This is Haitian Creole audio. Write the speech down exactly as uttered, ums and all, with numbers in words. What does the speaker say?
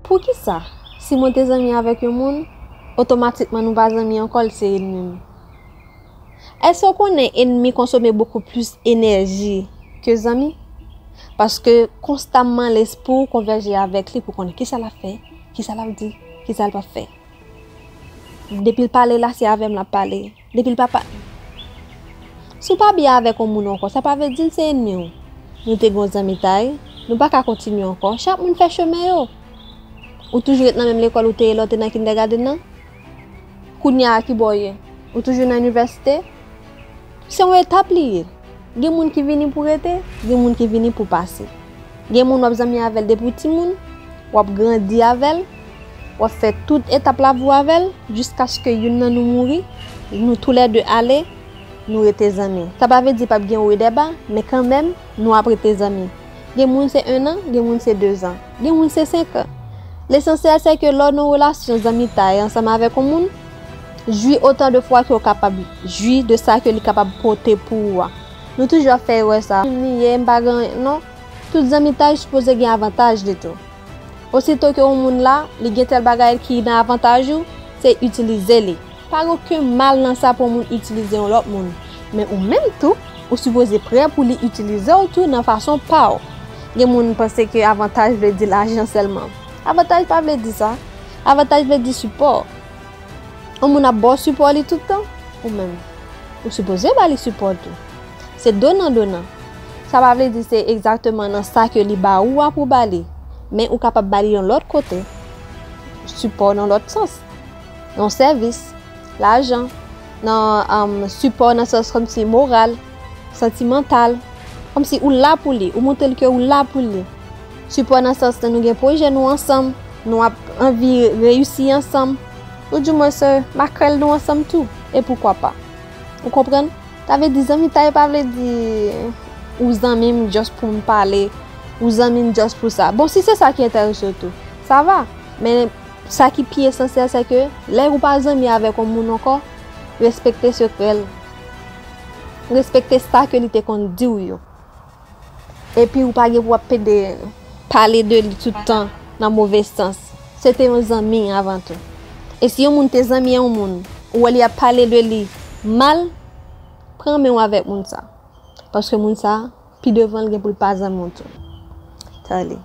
Poukisa, si mwen te zanmi avèk yon moun, otomatikman nou pa zanmi ankò, l se ènmi m? Èske w konnen ènmi konsome bokou plis enèji ke zanmi? Paske konstamman lespri w konvèje avèk li pou konnen kisa l ap fè, kisa l ap di, kisa l p ap fè. Depi l pale la, se avè m l ap pale. Depi l pa pa. Si w pa byen avèk yon moun ankò, sa pa vle di l se ènmi w. Nou te gen yon zanmitay, nou pa ka kontinye ankò. Chak moun fè chemen yo. Ou toujou ret nan menm lekòl ou te ye lè w te nan kindergarten nan? Kounye a, ki bò w ye? Ou toujou nan inivèsite? Se yon etap li ye. Gen moun ki vini pou rete, gen moun ki vini pou pase. Gen moun w ap zanmi avè l depi w timoun, w ap grandi avè l, w ap fè tout etap lavi w avè l, jiskaske youn nan nou mouri, nou toulède ale, nou rete zanmi. Sa pa vle di p ap gen wo e dèba, men kanmenm, nou ap rete zanmi. Gen moun se en an, gen moun se de zan, gen moun se senk an. Lesansyèl se ke lè w nan relasyon zanmitay ansanm avèk yon moun, jwi otan de fwa ke w kapab jwi de sa ke li kapab pote pou ou a. Nou toujou ap fè erè sa. M li ye, m pa gen anyen, non. Tout zanmitay sipoze gen avantaj li tou. Osito ke yon moun la, li gen tèl bagay ki nan avantaj ou, se itilize li. Pa gen okenn mal nan sa pou yon moun itilize yon lòt moun. Men ou menm tou, ou sipoze prè pou li itilize w tou nan fason pa w. Gen moun panse ke avantaj vle di lajan sèlman. Avantaj pa vle di sa. Avantaj vle di sipò. Yon moun ap ba w sipò li tout tan, ou menm, ou sipoze ba li sipò tou. Se donan donan. Sa pa vle di se egzakteman nan sa ke li ba ou a pou ba li, men ou kapab ba li yon lòt kote, sipò nan lòt sans, yon sèvis, lajan, nan, um, sipò nan sans kòmsi moral, santimantal, kòmsi ou la pou li, ou montre l ke ou la pou li. Sipò nan sans nou gen pwojè nou ansanm, nou ap anvi reyisi ansanm, ou di mwen se makrèl nou ansanm tou, e poukwa pa? Ou konprann? Sa vle di zanmitay pa vle di ou zanmi m just pou m pale, ou zanmi m just pou sa. Bon, si se sa ki enterese w tou, sa va. Men sa ki pi esansyèl, se ke lè ou pa zanmi avèk yon moun ankò, respekte sekrè l. Respekte sa ke li te konn di w yo. Epi ou pa gen pou w ap pede pale de li tout tan nan move sans. Se te yon zanmi avan tou. E si yon moun te zanmi yon moun, ou wè li ap pale de li mal, pran men w avèk moun sa. Paske moun sa, pi devan l gen pou l pa zanmi w tou. Tande.